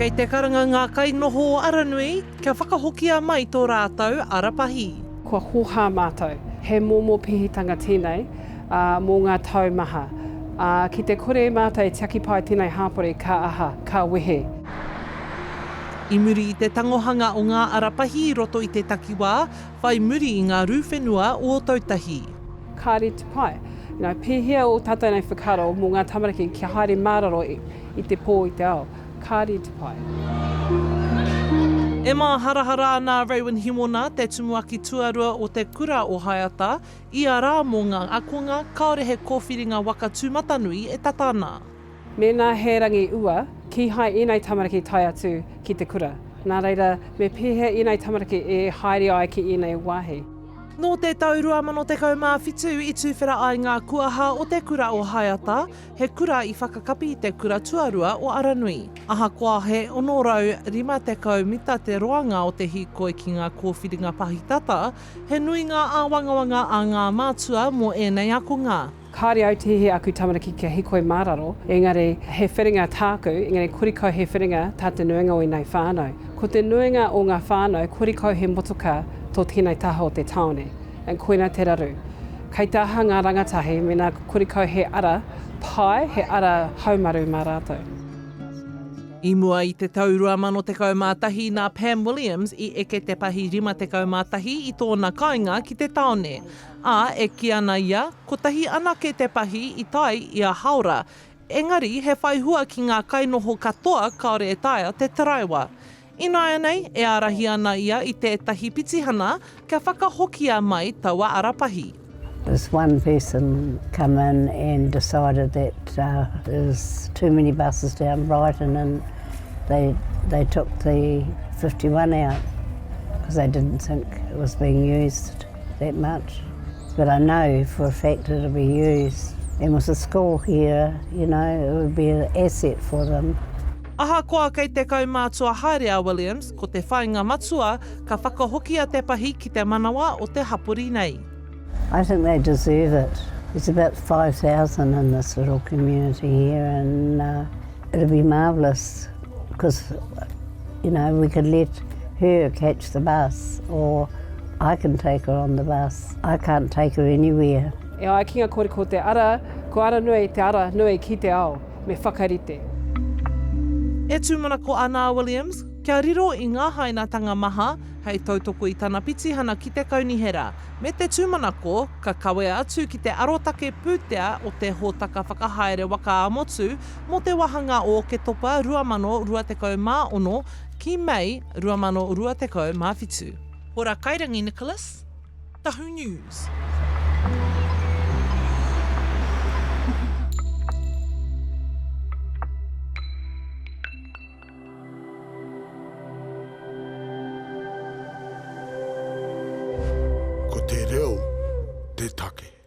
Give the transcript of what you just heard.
Kei te karanga ngā kainoho o Aranui kia whakahokia mai tō rātou ara pahi. Kua hōhā mātou. He momo pēhitanga tēnei, ā, mō ngā tau maha. Ā, ki te kore mātou e tiaki pai tēnei hāpori, ka aha? Ka wehe. I muri i te tangohanga o ngā ara pahi i roto i te takiwā, whai muri i ngā rū whenua o Ōtautahi. Kāre te pai. You know, pēhea ō tātou nei whakaaro mō ngā tamariki kia haere mā raro i te pō, i te ao? Kāre te pai. E māharahara ana a Raewyn Himona, te tumuaki tuarua o te kura o Haeata, ia rā mō ngā akonga kāore he kōwhiringa waka tūmatanui e tata ana. Mēnā he rangi ua, kīhai ēnei tamariki tae atu ki te kura. Nā reira, me pēhea ēnei tamariki e haere ai ki ēnei wāhi? Nō te tau 2017 i tuwhera ai ngā kuaha o te kura o Haeata, he kura i whakakapi i te kura tuarua o Aranui. Ahakoa he 650 mita te roanga o te hīkoi ki ngā kōwhiringa pahi tata, he nui ngā āwangawanga a ngā mātua mō ēnei akonga. Kāre au te hiahia aku tamariki kia hikoi mā raro, engari he whiringa tāku, engari kore kau he whiringa tā te nuinga o ēnei whānau. Ko te nuinga o ngā whānau kore kau he motoka tō tēnei taha o te tāone, and koina te raru. Kei te aha ngā rangatahi mēnā kore kau he ara pai, he ara haumaru mā rātou. I mua i te tau 2011 nā Pam Williams i eke te pahi 51 i tōna kāinga ki te tāone, Ā, e kī ana ia, kotahi anake te pahi i tae i a Haora, engari he whai hua ki ngā kainoho katoa kāore e taea te taraiwa. Ināianei, e ārahi ana ia i tētahi pitihana kia whakahokia mai taua ara pahi. This one person come in and decided that there's too many buses down Brighton and they they took the 51 out because they didn't think it was being used. that much. But I know for a fact it'll be used. And with the school here, you know, it would be an asset for them. Ahakoa kei te kaumātua haere a Williams, ko te whāinga matua, ka whakahokia te pahi ki te manawa o te hapori nei. I think they deserve it. There's about 5,000 in this little community here and uh, it'd be marvellous because, you know, we could let her catch the bus or I can take her on the bus. I can't take her anywhere. E ai ki nga kore ko te ara, ko Aranui te ara nui ki te ao, me whakarite. E tūmanako ana a Williams, kia riro i ngā hainatanga maha hei tautoko i tana pitihana ki te kaunihera, me te tūmanako ka kawea atu ki te arotake pūtea o te hōtaka whakahaere waka ā-motu mō te wāhanga o Oketopa 2026 ki Mei 2027. Hora Kairangi Nicholas, Tahu News. Ko te reo te take.